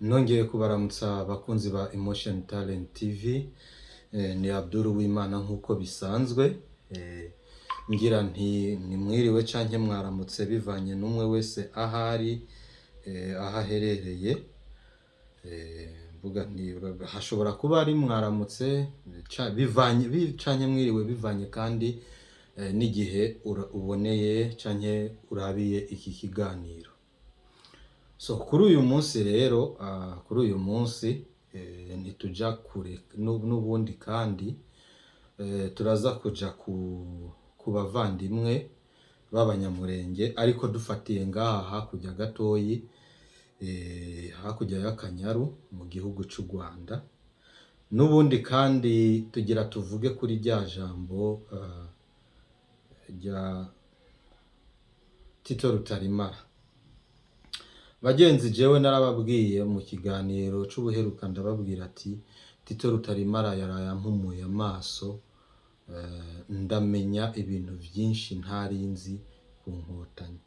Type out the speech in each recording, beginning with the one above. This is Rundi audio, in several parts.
Nongeye kubaramutsa abakunzi ba Emotion Talent TV, ni Abdul Uwimana nk'uko bisanzwe, ngira nti nimwiriwe canke mwaramutse bivanye n'umwe wese ahari, aho aherereye, mvuga nti hashobora kuba ari mwaramutse bivanye canke mwiriwe bivanye kandi n'igihe uboneye canke urabiye iki kiganiro. So kuri uyu munsi rero, kuri uyu munsi ntituja kure n'ubundi kandi turaza kuja ku bavandimwe b'Abanyamurenge, ariko dufatiye ngaha hakurya gatoyi, hakurya y'Akanyaru mu gihugu c'u Rwanda. N'ubundi kandi tugira tuvuge kuri rya jambo rya Tito Rutaremara. Bagenzi, jewe narababwiye mu kiganiro c'ubuheruka, ndababwira ati Tito Rutaremara yaraye ampumuye amaso, ndamenya ibintu vyinshi ntari nzi ku Nkotanyi.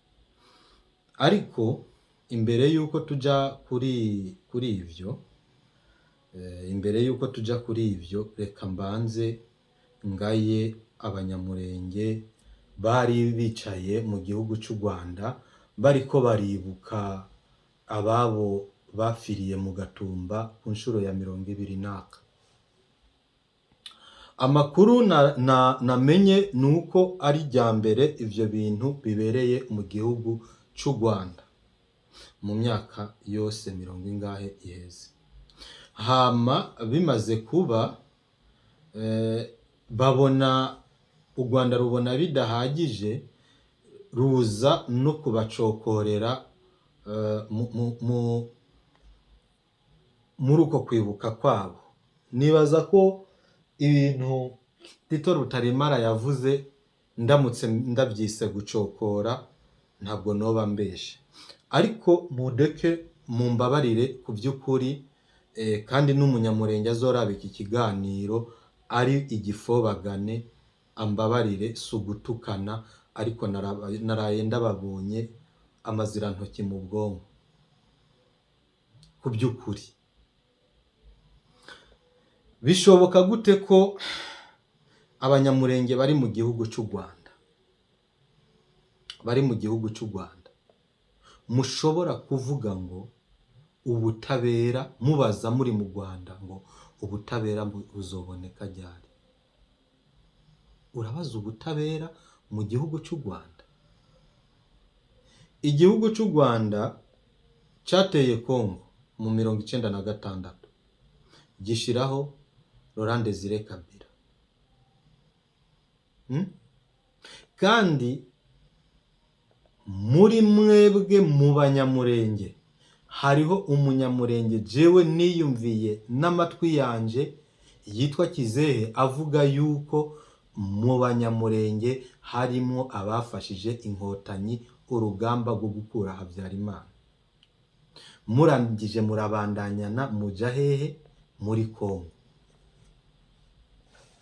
Ariko imbere yuko tuja kuri ivyo, imbere yuko tuja kuri ivyo, reka mbanze ngaye Abanyamurenge bari bicaye mu gihugu c'u Rwanda bariko baribuka ababo bapfiriye mu Gatumba ku nshuro ya 20 naka. Amakuru namenye ni uko ari irya mbere ivyo bintu bibereye mu gihugu c'u Rwanda mu myaka yose mirongo ingahe iheze. Hama bimaze kuba, babona u Rwanda rubona bidahagije, ruza no kubacokorera muri uko kwibuka kwabo. Nibaza ko ibintu Tito Rutaremara yavuze, ndamutse ndavyise gucokora, ntabwo noba mbeshe. Ariko mundeke, mumbabarire ku vy'ukuri, kandi n'Umunyamurenge azoraba iki kiganiro ari igifobagane ambabarire, si ugutukana, ariko naraye ndababonye amazirantoki mu bwonko. Ku by'ukuri, bishoboka gute ko Abanyamurenge bari mu gihugu c'u Rwanda, bari mu gihugu c'u Rwanda, mushobora kuvuga ngo ubutabera, mubaza muri mu Rwanda ngo ubutabera buzoboneka ryari? Urabaza ubutabera mu gihugu c'u Rwanda? Igihugu c'u Rwanda cateye Congo mu 96, gishiraho Laurent Desire Kabila. Kandi muri mwebwe mu Banyamurenge hariho Umunyamurenge jewe niyumviye n'amatwi yanje yitwa Kizehe avuga yuko mu Banyamurenge harimo abafashije Inkotanyi urugamba rwo gukura Habyarimana. Murangije murabandanyana, muja hehe? Muri Congo.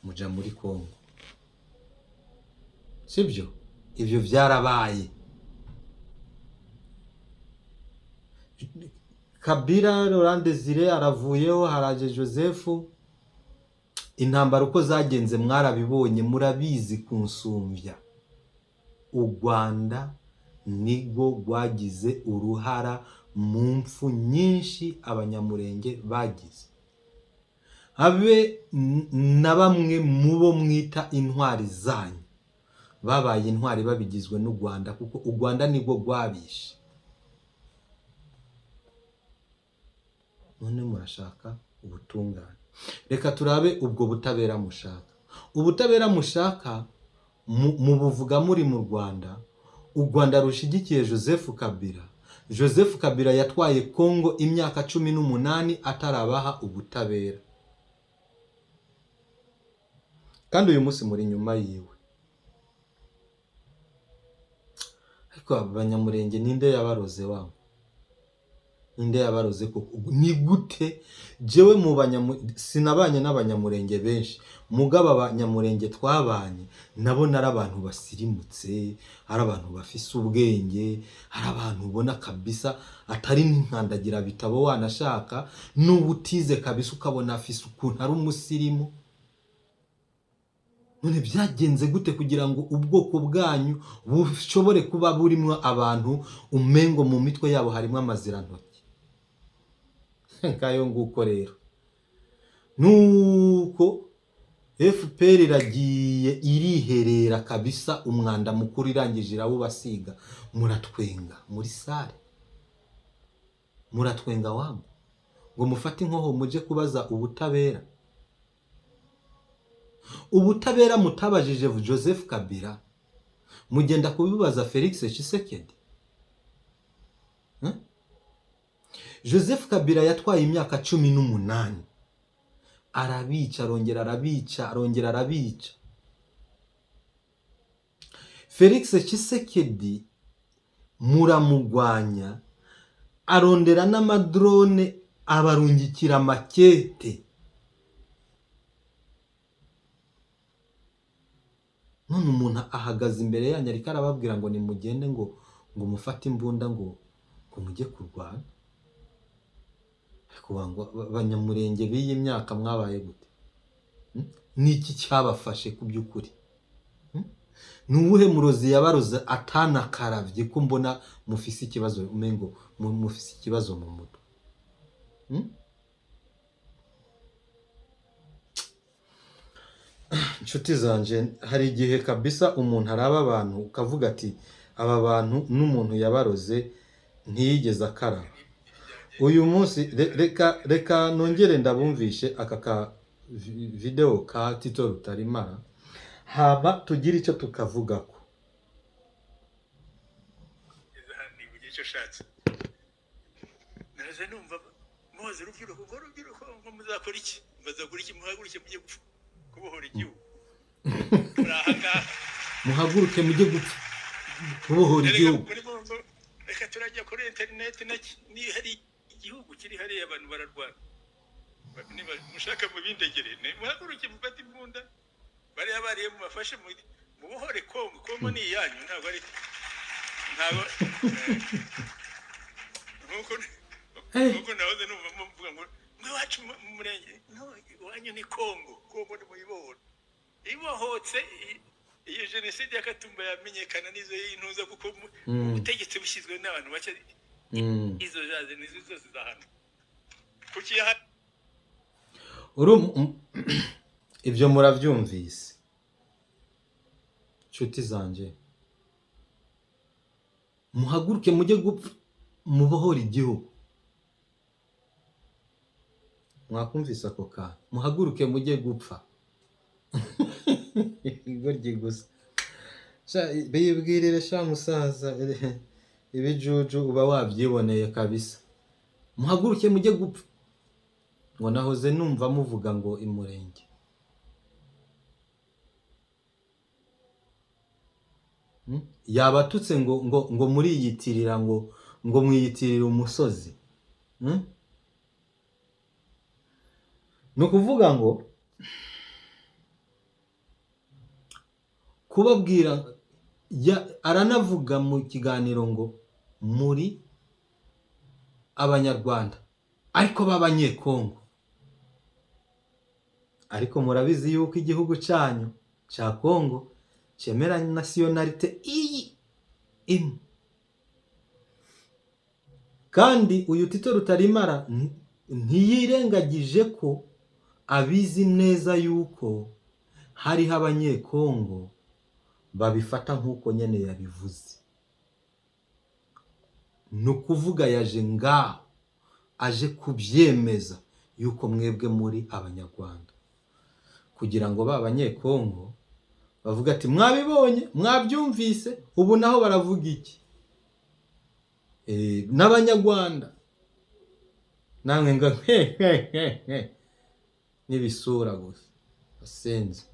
Muja muri Congo, sibyo? Ivyo vyarabaye. Kabila Laurent Desire aravuyeho, haraje Joseph. Intambara uko zagenze mwarabibonye, murabizi kunsumvya. U Rwanda nirwo rwagize uruhara mu mpfu nyinshi Abanyamurenge bagize, habe na bamwe mu bo mwita intwari zanyu babaye intwari babigizwe n'u Rwanda, kuko u Rwanda nirwo rwabishe. None murashaka ubutungane, reka turabe ubwo butabera mushaka. Ubutabera mushaka mubuvuga muri mu Rwanda, u Rwanda rushigikiye Joseph Kabila. Joseph Kabila yatwaye Congo imyaka 18 atarabaha ubutabera, kandi uyu munsi muri nyuma yiwe. Ariko Abanyamurenge ninde yabaroze wabo? Ninde yabaroze koko? Ni gute jewe mu banyamu sinabanye n'Abanyamurenge benshi, mugabo Abanyamurenge twabanye nabona ari abantu basirimutse, ari abantu bafise ubwenge, ari abantu ubona kabisa atari n'inkandagira bitabo, wanashaka n'ubutize kabisa ukabona afise ukuntu ari umusirimu. None byagenze gute kugira ngo ubwoko bwanyu bushobore kuba burimo abantu umengo mu mitwe yabo harimo amazirantoki? Ngayo nguko rero, nuko FPR iragiye iriherera kabisa, umwanda mukuru irangije irawubasiga, muratwenga muri salle, muratwenga wangu, ngo mufate inkoho muje kubaza ubutabera. Ubutabera mutabajije Joseph Kabila, mugenda kubibaza Felix Tshisekedi. Joseph Kabila yatwaye imyaka 18, arabica, arongera arabica, arongera arabica. Felix Tshisekedi muramugwanya, arondera n'ama drone, abarungikira amakete. None umuntu ahagaze imbere yanyu ariko arababwira ngo nimugende, ngo mufate imbunda, ngo mujye kurwana. Ariko ngo Abanyamurenge b'iyi myaka mwabaye gute? Ni iki cyabafashe ku by'ukuri? Ni uwuhe murozi yabaroze atanakaravye, ko mbona mufise ikibazo, umengo mufise ikibazo mu mutwe? Inshuti zanje, hari igihe kabisa umuntu araba abantu ukavuga ati aba bantu n'umuntu yabaroze ntiyigeze akaraba. Uyu munsi reka nongere ndabumvishe aka ka video ka Tito Rutaremara, hama tugire icyo tukavugako. Nivugira icyo ushatse. Naje numva muhoze urubyiruko, ngo urubyiruko, ngo muzakora iki, muzakora iki? Muhaguruke mujye gupfa kubohora igihugu, turi aha ngaha. Muhaguruke mujye gupfa kubohora Erega igihugu. Muri bo, reka turajya kuri interineti, ni hari igihugu kiri hariya, abantu bararwana. Niba mushaka mubindegere, muhaguruke mufate imbunda, bariya bariye mubafashe mubohore Kongo. Kongo ni iyanyu, ntabwo ari ntabwo nkuko nkuko nahoze numva muvuga ngo iwacu mu murenge. No, iwanyu ni Kongo. Kongo ni muyibohora, ibohotse iyo jenoside ya Katumba yamenyekana n'izo y'intuza, kuko ubutegetsi bushyizwe n'abantu bake. Izo jaze nizo zose zahano kuki Ibyo murabyumvise, nshuti zanje? Muhaguruke mujye gupfa mubohora igihugu. Mwakumvise ako kantu? Muhaguruke mujye gupfa. Igoryi gusa. Sha, bibwirire sha musaza, ibijuju uba wabyiboneye kabisa. Muhaguruke mujye gupfa, ngo nahoze numva muvuga ngo imurenge. Yabatutse ngo muriyitirira, ngo mwiyitirira umusozi. Ni ukuvuga ngo kubabwira aranavuga mu kiganiro ngo muri Abanyarwanda ariko b'Abanyekongo, ariko murabizi yuko igihugu cyanyu cya Kongo cyemera nationalité iyi imwe. Kandi uyu Tito Rutaremara ntiyirengagije ko abizi neza yuko hariho Abanyekongo babifata nk'uko nyene yabivuze. Ni ukuvuga yaje ngaho aje kubyemeza yuko mwebwe muri Abanyarwanda, kugira ngo ba Banyekongo bavuga ati mwabibonye, mwabyumvise, ubu naho baravuga iki? N'Abanyarwanda namwe ngo he he he he, n'ibisura gusa asenze.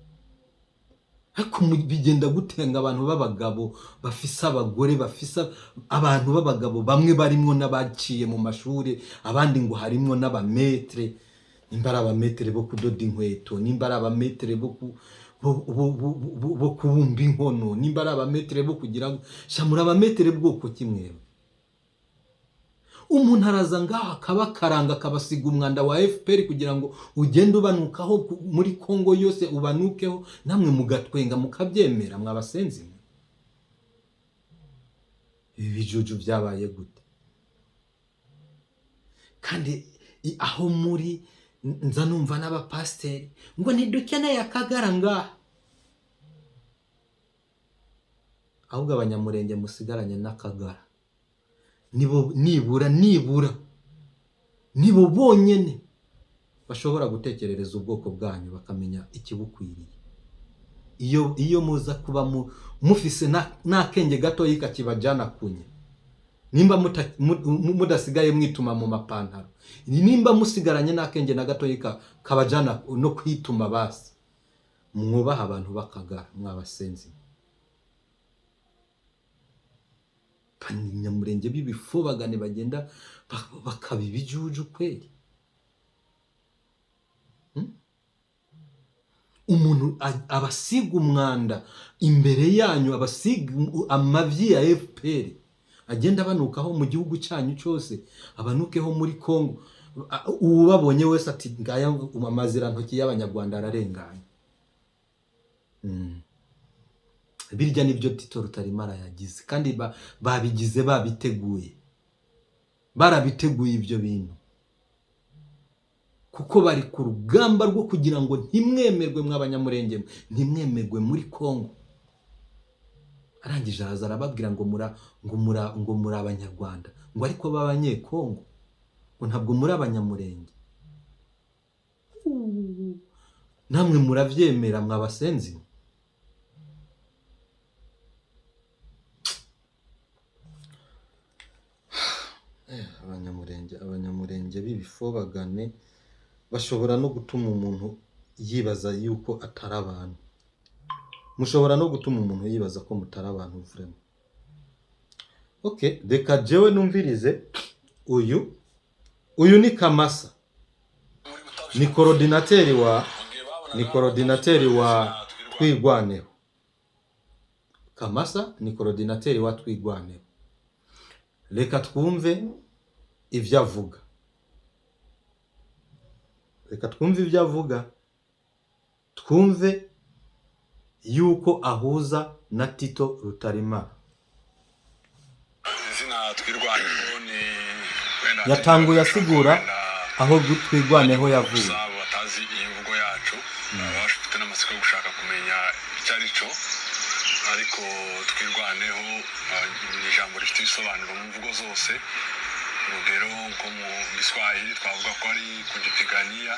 Ariko bigenda gutenga abantu b'abagabo bafise abagore, bafise abantu b'abagabo, bamwe barimwo n'abaciye mu mashuri, abandi ngo harimwo n'aba maîtres, nimba ari aba maîtres bo kudoda inkweto, nimba ari aba maîtres bo kubumba inkono, nimba ari aba maîtres bo kugira ngo shamura. Aba maîtres bwoko kimwe, umuntu araza ngaho akabakaranga, akabasiga umwanda wa FPR kugira ngo ugende ubanukaho muri Kongo yose, ubanukeho, namwe mugatwenga mukabyemera. Mwabasenzi mwe, ibi bijuju byabaye gute? Kandi aho muri nza numva n'abapasiteri ngo ntidukeneye Akagara ngaha. Ahubwo Abanyamurenge musigaranye n'Akagara nibo nibura, nibura nibo bonyene bashobora gutekerereza ubwoko bwanyu, bakamenya ikibukwiriye. Iyo muza kuba mufise n'akenge gatoyi kakibajana kunya, nimba mudasigaye mwituma mu mapantaro, nimba musigaranye n'akenge na gatoyi kabajana no kwituma, basi mwubaha abantu b'Akagara. Mwabasenzi, Abanyamurenge b'ibifobagane bagenda bakaba ibijuju kweri. Umuntu abasiga umwanda imbere yanyu, abasiga amavyi ya FPR agenda abanukaho mu gihugu cyanyu cyose, abanukeho muri Kongo. Uwubabonye wese ati: "Ngaya amazirantoki y'Abanyarwanda ararenganye." Birya nibyo Tito Rutaremara yagize, kandi babigize babiteguye, barabiteguye ibyo bintu, kuko bari ku rugamba rwo kugira ngo ntimwemerwe, mw'Abanyamurenge mwe, ntimwemerwe muri Kongo. Arangije araza arababwira ngo muri Abanyarwanda, ngo ariko b'Abanyekongo, ngo ntabwo muri Abanyamurenge. Uuu, namwe muravyemera mwabasenzi mwe? Abanyamurenge b'ibifobagane bashobora no gutuma umuntu yibaza yuko atari abantu. Mushobora no gutuma umuntu yibaza ko mutari abantu vraiment. Okay, reka jewe numvirize uyu ni Kamasa, ni coordinateur wa Twigwaneho. Kamasa ni coordinateur wa Twigwaneho. Reka twumve ivyo avuga, reka twumve ivyo avuga, twumve yuko ahuza na Tito Rutaremara. Izina Twirwaneho ni wenda Yatanguye asigura wenda aho Twigwaneho yavuye. Gusa abo batazi iyi mvugo yacu baba bafite n'amatsiko yo gushaka kumenya icyo ari cyo. Ariko Twirwaneho ni ijambo rifite ibisobanuro mu mvugo zose. Urugero, nko mu Giswahili twavuga ko ari kujipigania,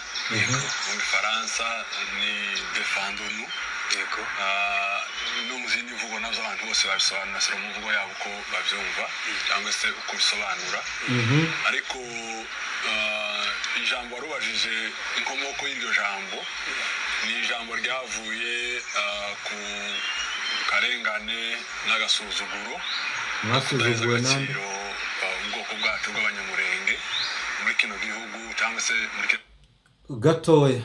mu Gifaransa ni défendons-nous. No mu zindi mvugo nazo abantu bose babisobanura sero mu mvugo yabo uko babyumva cyangwa se uko bisobanura. Ariko ijambo warubajije, inkomoko y'iryo jambo ni ijambo ryavuye ku karengane n'agasuzuguro, kudaheza Mwasuzuguwe nande? agaciro ubwoko bwacu bw'Abanyamurenge muri kino gihugu cyangwa se muri kino Gatoya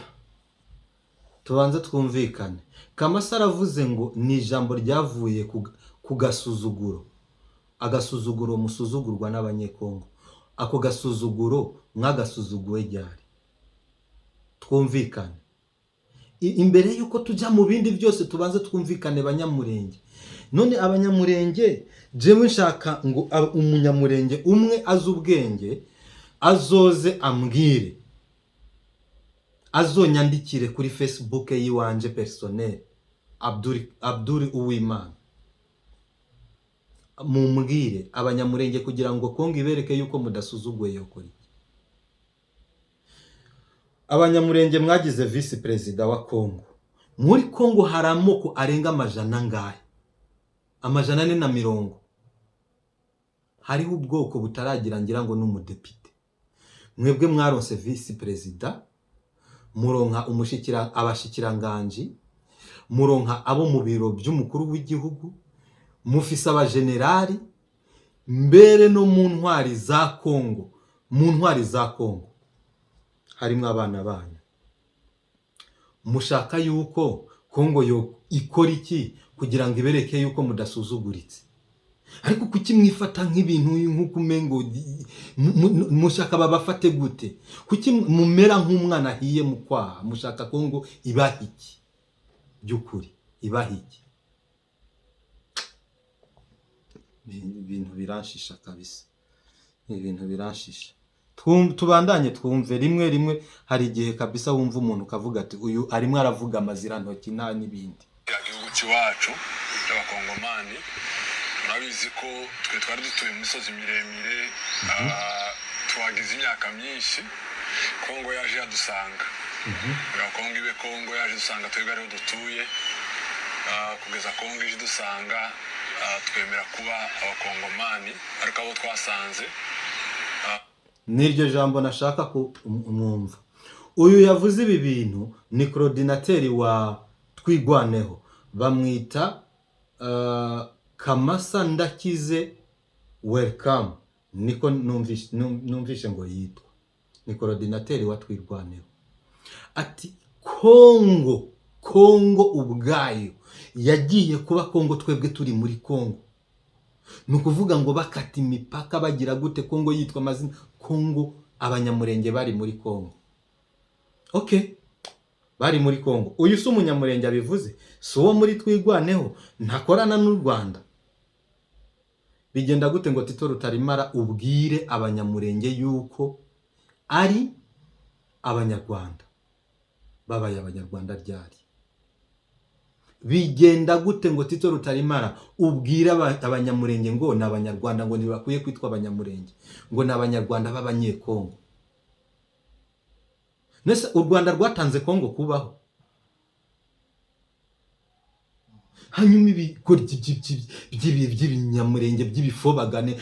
tubanze twumvikane. Kamasa aravuze ngo ni ijambo ryavuye ku gasuzuguro, agasuzuguro musuzugurwa n'Abanyekongo. Ako gasuzuguro mwagasuzuguwe ryari? Twumvikane. Imbere y'uko tujya mu bindi byose, tubanze twumvikane, Banyamurenge. None Abanyamurenge, jewe nshaka ngo Umunyamurenge umwe azi ubwenge azoze ambwire, azonyandikire kuri Facebook yiwanje personnel, Abduri Uwimana, mumbwire: Abanyamurenge, kugira ngo Kongo ibereke yuko mudasuzuguye, yokora iki? Abanyamurenge mwagize visi perezida wa Kongo. Muri Kongo hari amoko arenga amajana angahe? 440. Hariho ubwoko butaragira, ngira ngo n'umudepite. Mwebwe mwaronse visi perezida, muronka umushikira, abashikiranganji. Muronka abo mu biro by'umukuru w'igihugu, mufise abajenerali, mbere no mu ntwari za Kongo, mu ntwari za Kongo harimo abana banyu. Mushaka yuko Kongo yo ikora iki kugira ngo ibereke yuko mudasuzuguritse? Ariko kuki mwifata nk'ibintu nk'uko umengo mushaka babafate gute? Kuki mumera nk'umwana ahiye mu kwaha? Mushaka Kongo ibaha iki by'ukuri? Ibaha iki? Ibintu biranshisha kabisa, ibintu biranshisha. Tubandanye twumve. Rimwe rimwe hari igihe kabisa wumva umuntu ukavuga ati: "Uyu arimo aravuga amazirantoki nta n'ibindi." Ya gihugu cy'iwacu cy'Abakongomani, murabizi ko twe twari dutuye mu misozi miremire. Tuhagize imyaka myinshi. Kongo yaje yadusanga. Kugira ngo Kongo ibe Kongo, yaje dusanga twebwe ariho dutuye. Kugeza Kongo ije idusanga, twemera kuba Abakongomani, ariko abo twasanze N'iryo jambo nashaka mwumva. Uyu yavuze ibi bintu ni coordinateur wa Twigwaneho, bamwita Kamasa Ndakize Welcome, niko numvishe ngo yitwa. Ni coordinateur wa Twirwaneho. Ati: "Kongo, Kongo ubwayo yagiye kuba Kongo twebwe turi muri Kongo." Ni ukuvuga ngo bakata imipaka, bagira gute, Kongo yitwa amazina Kongo, Abanyamurenge bari muri Kongo. Okay, bari muri Kongo. Uyu si Umunyamurenge abivuze, si uwo muri Twigwaneho, ntakorana n'u Rwanda. Bigenda gute ngo Tito Rutarimara ubwire Abanyamurenge yuko ari Abanyarwanda? Babaye Abanyarwanda ryari? Bigenda gute ngo Tito Rutarimara ubwire Abanyamurenge ngo ni Abanyarwanda, ngo ntibakwiye kwitwa Abanyamurenge, ngo ni Abanyarwanda b'Abanyekongo? Nese u Rwanda rwatanze Kongo kubaho? Hanyuma ibigoryi by'ibinyamurenge by'ibifobagane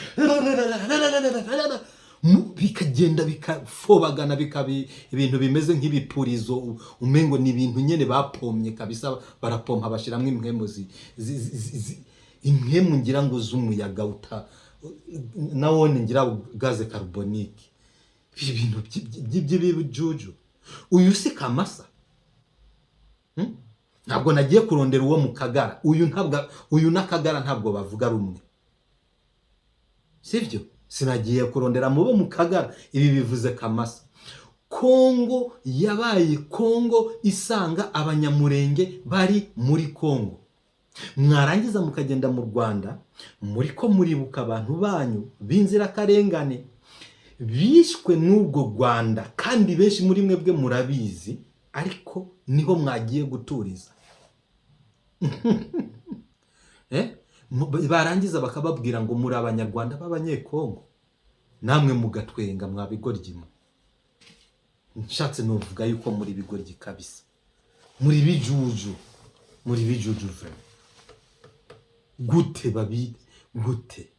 bikagenda bikafobagana, bikaba ibintu bimeze nk'ibipurizo, umengo ni ibintu nyene bapomye kabisa. Barapompa, bashiramwo impwemu impwemu ngira ngo z'umuyaga uta nawone, ngira gaz carbonique, ibintu by'ibijuju. Uyu si Kamasa. Ntabwo nagiye kurondera uwo mu Kagara. Uyu ntabwo, uyu n'Akagara ntabwo bavuga rumwe, sibyo? Sinagiye kurondera mu bo mu Kagara. Ibi bivuze Kamasa. Kongo yabaye Kongo isanga Abanyamurenge bari muri Kongo. Mwarangiza mukagenda mu Rwanda, muri ko muribuka abantu banyu b'inzirakarengane bishwe n'ubwo Rwanda, kandi benshi muri mwebwe murabizi, ariko niho mwagiye guturiza. Eh? Barangiza bakababwira ngo muri Abanyarwanda b'Abanyekongo, namwe mugatwenga. Mwabigoryi mwe, nshatse nuvuga yuko muri bigoryi kabisa, muri bijuju, muri bijuju vraiment. Gute babi gute?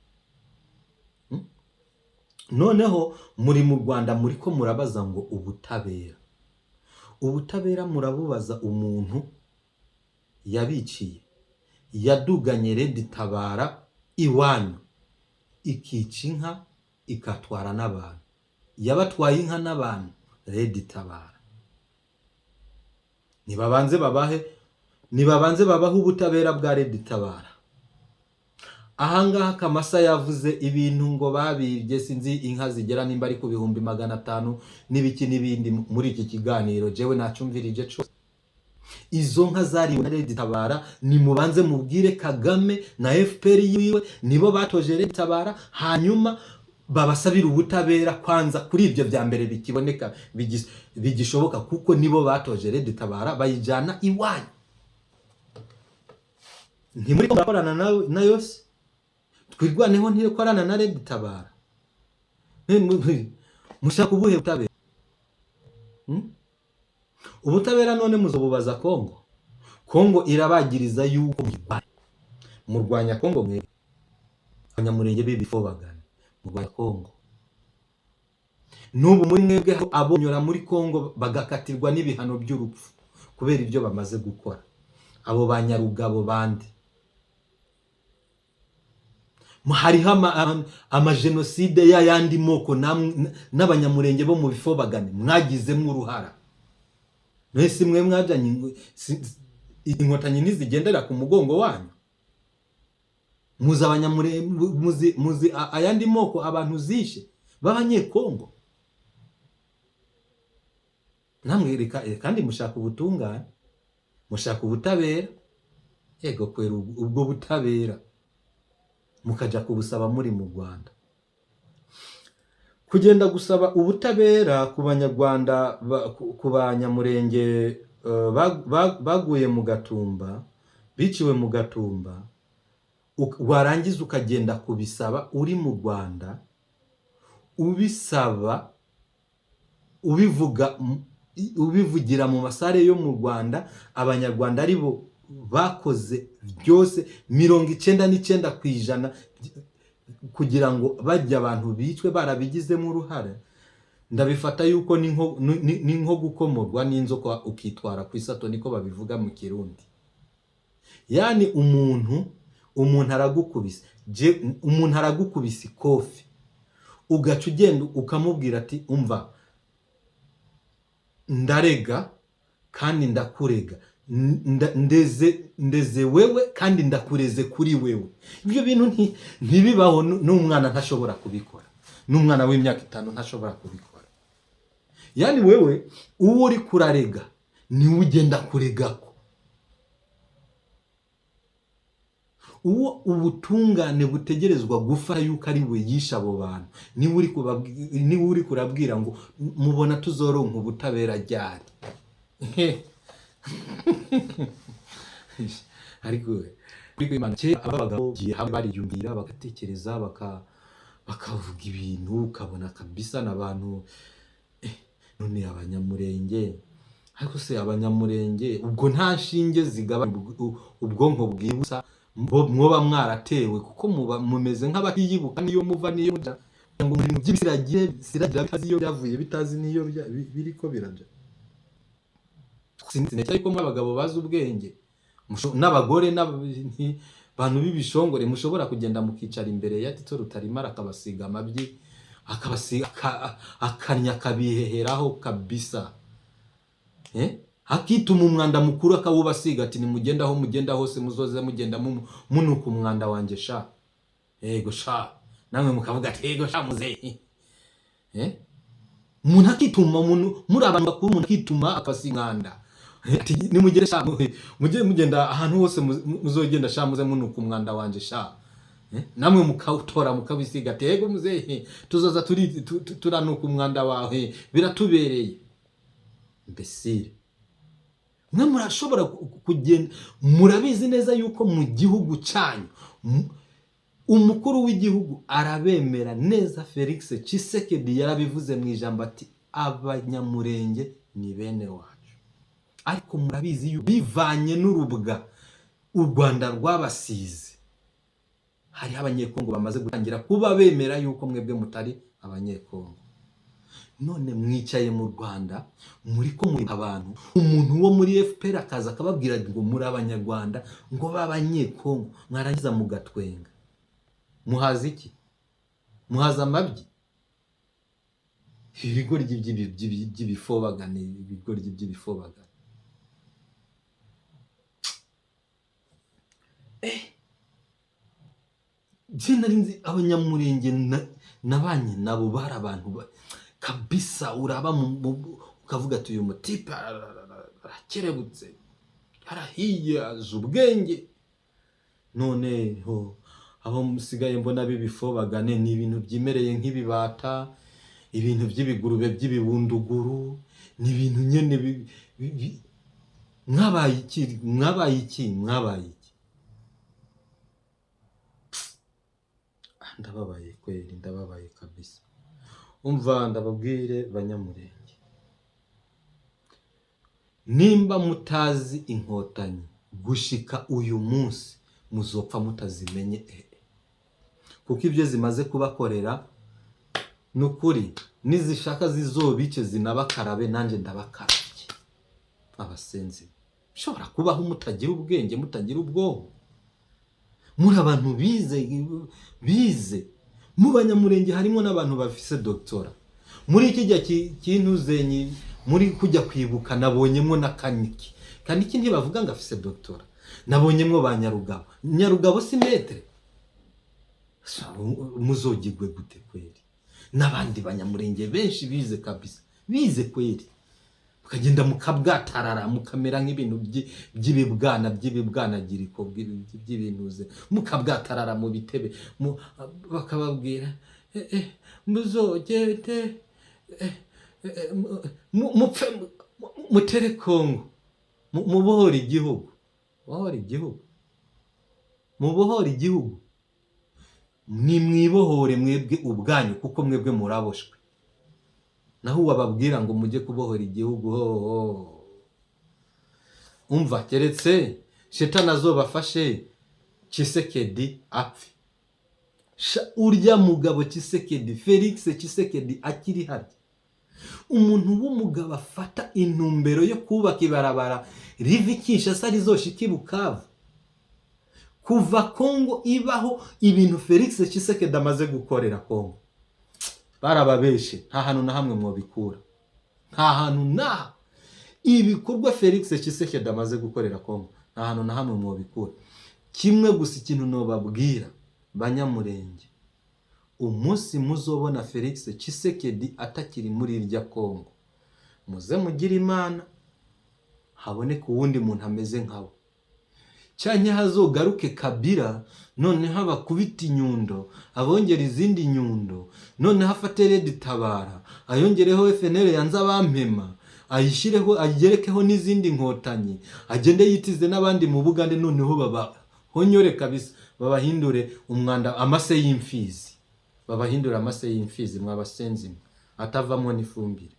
Noneho muri mu Rwanda, muri ko murabaza ngo ubutabera. Ubutabera murabubaza umuntu yabiciye, yaduganye Red Tabara iwanyu, ikica inka, ikatwara n'abantu, yabatwaye inka n'abantu. Red Tabara, nibabanze babahe, nibabanze babahe ubutabera bwa Red Tabara. Ahangaha Kamasa yavuze ibintu ngo babibye, sinzi inka zigera nimba ari ku 500,000 n'ibiki n'ibindi. Muri iki kiganiro jewe nacumvirije cose. Izo nka zariwe na Red Tabara, nimubanze mubwire Kagame na FPR yiwe, nibo batoje Red Tabara, hanyuma babasabira ubutabera kwanza kuri ibyo bya mbere bikiboneka, bigishoboka, kuko nibo batoje Red Tabara bayijyana iwanyu. Ntimuri ko murakorana na yose? Twirwaneho ntikorana na Red Tabara. Mushaka ubuhe butabera? Ubutabera none muzobubaza Kongo? Kongo irabagiriza yuko murwanya, murwanya Kongo. Mwe Abanyamurenge b'ibifobagana murwanya Kongo. N'ubu muri mwebwe hari abonyora muri Kongo bagakatirwa n'ibihano by'urupfu kubera ibyo bamaze gukora. Abo banyarugabo bande? Hariho amajenoside y'ayandi moko n'abanyamurenge bo mu bifobagane mwagizemo uruhara. Mwese mwe mwajanye inkotanyi ntizigendera ku mugongo wanyu. Muzi abanyamurenge, muzi ayandi moko abantu zishe b'abanyekongo. Namwe reka kandi mushaka ubutungane, mushaka ubutabera. Yego kwera, ubwo butabera mukaja kubusaba muri mu Rwanda, kugenda gusaba ubutabera ku banyarwanda, ku banyamurenge baguye mu Gatumba, biciwe mu Gatumba, warangiza ukagenda kubisaba uri mu Rwanda, ubisaba ubivuga ubivugira mu masare yo mu Rwanda, abanyarwanda ari bo bakoze byose, 99% kugira ngo bajya abantu bicwe barabigizemo uruhare. Ndabifata yuko ni nko gukomorwa n'inzoka ukitwara ku isato, niko babivuga mu Kirundi. Yani umuntu aragukubise, umuntu aragukubise ikofi, ugaca ugenda ukamubwira ati: "Umva, ndarega kandi ndakurega, ndeze wewe kandi ndakureze kuri wewe." Ibyo bintu ntibibaho. N'umwana ntashobora kubikora, n'umwana w'imyaka 5 ntashobora kubikora. Yani wewe uwo uri kurarega niwe ugenda kuregako. Uwo ubutungane butegerezwa gufata yuko ari we yishe abo bantu, niwe uri kurabwira ngo mubona tuzoronka ubutabera ryari? Ariko ariko Imana, kera abagabo bagiye hamwe bariyumvira, bagatekereza, bakavuga ibintu ukabona kabisa n'abantu. None abanyamurenge, ariko se abanyamurenge ubwo nta nshinge zigabanya ubwonko bwibutsa mwoba mwaratewe? Kuko muba mumeze nk'abatiyibuka niyo muva niyo muja, ngo mu bintu by'ibisiragiye siragira bitazi iyo byavuye, bitazi niyo biriko biraja. Sinzi ariko muri abagabo bazi ubwenge n'abagore n'abantu b'ibishongore mushobora kugenda mukicara imbere ya Tito Rutaremara akabasiga amabyi, akabasiga akanya, akabiheheraho kabisa, eh? Akituma umwanda mukuru akawubasiga, ati: "Nimugenda aho mugenda hose muzoze mugenda munuka umwanda wanjye sha." Yego sha, namwe mukavuga ati: "Yego sha muzehe." Eh? Umuntu akituma, umuntu muri abantu bakuru, umuntu akituma akabasiga umwanda. Ati: "Nimugende sha, mujye mugenda ahantu hose muzogenda sha, muze munuka umwanda wanje sha." Eh? Namwe mukawutora mukabisiga, ati: "Yego muzehe, tuzoza turanuka umwanda wawe, biratubereye." Mbesire mwe murashobora kugenda, murabizi neza yuko mu gihugu cyanyu umukuru w'igihugu arabemera neza. Felix Tshisekedi yarabivuze mu ijambo ati: "Abanyamurenge ni bene wacu." Ariko murabizi yuko bivanye n'urubwa u Rwanda rwabasize, hariho abanyekongo bamaze gutangira kuba bemera yuko mwebwe mutari abanyekongo. None mwicaye mu Rwanda muri ko muri abantu, umuntu wo muri FPR akaza akababwira ngo muri abanyarwanda, ngo b'abanyekongo, mwarangiza mugatwenga. Muhaza iki? Muhaza amabyi? Ibigoryi by'ibifobagane, ibigoryi by'ibifobagane. Jye nari nzi abanyamurenge, nabanye nabo, bari abantu kabisa uraba ukavuga ati: "Uyu mutipe arakerebutse, arahiye, azi ubwenge." None ho aho musigaye mbona b'ibifobagane ni ibintu byimereye nk'ibibata, ibintu by'ibigurube by'ibibunduguru, ni ibintu nyene mwabaye iki? Mwabaye iki? Mwabaye iki? Ah, ndababaye kweli, ndababaye kabisa. Umva ndababwire banyamurenge, nimba mutazi inkotanyi gushika uyu munsi, muzopfa mutazimenye, kuko ibyo zimaze kubakorera ni ukuri, nizishaka zizobice zinabakarabe, nanjye ndabakarabye abasenzi. Ushobora kubaho mutagira ubwenge, mutagira ubwonko? Muri abantu bize, bize mu Banyamurenge, harimo n'abantu bafise doctorat. Muri kijya kintuzenyi, muri kujya kwibuka, nabonyemwo na Kaniki. Kaniki ntibavuga ngo afise doctorat? Nabonyemwo ba Nyarugabo. Nyarugabo si maître? Muzogigwe gute kweri? N'abandi Banyamurenge benshi bize kabisa, bize kweri, mukagenda mukabwatarara, mukamera nk'ibintu by'ibibwana, by'ibibwanagiriko, by'ibintuze, mukabwatarara mu bitebe, bakababwira muzogende mupfe, mutere Kongo, mubohore igihugu, mubohore igihugu, mubohore igihugu. Nimwibohore mwebwe ubwanyu, kuko mwebwe muraboshwe. Naho uwababwira ngo mujye kubohora igihugu, hoho, umva, keretse shetani azobafashe, Tshisekedi apfe. Sha, urya mugabo Tshisekedi, Felix Tshisekedi, akiri harya, umuntu w'umugabo afata intumbero yo kubaka ibarabara riva i Kinshasa rizoshika i Bukavu. Kuva Kongo ibaho, ibintu Felix Tshisekedi amaze gukorera Kongo, barababeshe, nta hantu na hamwe mwobikura, nta hantu na ibikorwa Felix Tshisekedi amaze gukorera Kongo, nta hantu na hamwe mwobikura. Kimwe gusa, ikintu nobabwira Banyamurenge, umunsi muzobona Felix Tshisekedi atakiri muri irya Kongo, muze mugire Imana haboneke uwundi muntu ameze nkawe, canke hazogaruke Kabila, noneho abakubita inyundo, abongera izindi nyundo, noneho afate RED Tabara, ayongereho FNL ya Nzabampema, ayishyireho, ayigerekeho n'izindi nkotanyi, agende yitize n'abandi mu Bugande, noneho babahonyore kabisa, babahindure umwanda, amase y'imfizi, babahindure amase y'imfizi, mwabasenzi mwe, atavamwo n'ifumbire.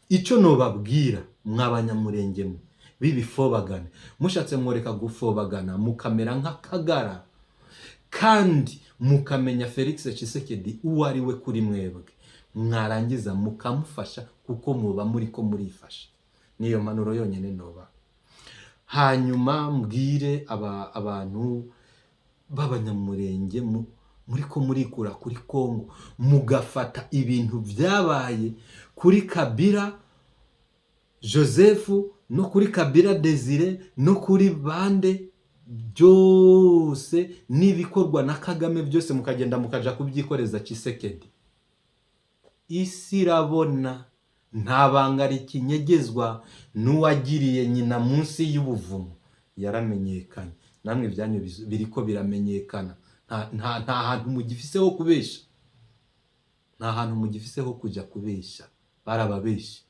Icyo nobabwira mw'Abanyamurenge mwe b'ibifobagane, mushatse mworeka gufobagana, mukamera nk'akagara, kandi mukamenya Felix Tshisekedi uwo ari we kuri mwebwe, mwarangiza mukamufasha, kuko muba muri ko murifasha. Niyo mpanuro yonyine noba. Hanyuma mbwire abantu b'Abanyamurenge muri ko murikura kuri Kongo, mugafata ibintu byabaye kuri Kabila Joseph no kuri Kabila Desire no kuri bande byose n'ibikorwa na Kagame byose, mukagenda mukaja kubyikoreza Tshisekedi. Isi irabona, nta banga rikinyegezwa, n'uwagiriye nyina munsi y'ubuvumo yaramenyekanye. Namwe ibyanyu biriko biramenyekana. Nta hantu mugifise ho kubesha, nta hantu mugifise ho kujya kubesha. Barababeshe,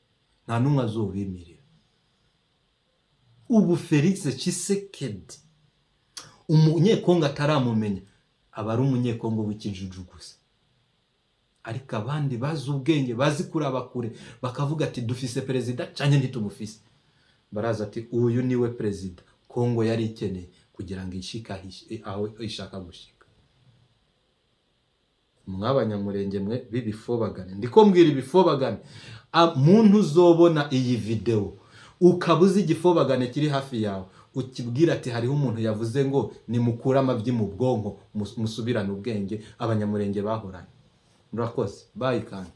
nta n'umwe azobemerera. Ubu Felix Tshisekedi, Umunyekongo ataramumenya aba ari Umunyekongo w'ikijuju gusa, ariko abandi bazi ubwenge, bazi kuraba kure, bakavuga ati dufise perezida canke ntitumufise, baraza ati uyu niwe perezida Kongo yari ikeneye kugira ngo ishike aho ishaka gushika. Mw'Abanyamurenge mwe b'ibifobagane, ndiko mbwira ibifobagane, muntu uzobona iyi video ukaba uzi igifobagane kiri hafi yawe, ukibwira ati hariho umuntu yavuze ngo nimukure amabyi mu bwonko, musubirane ubwenge Abanyamurenge bahoranye. Murakoze, bye. Kandi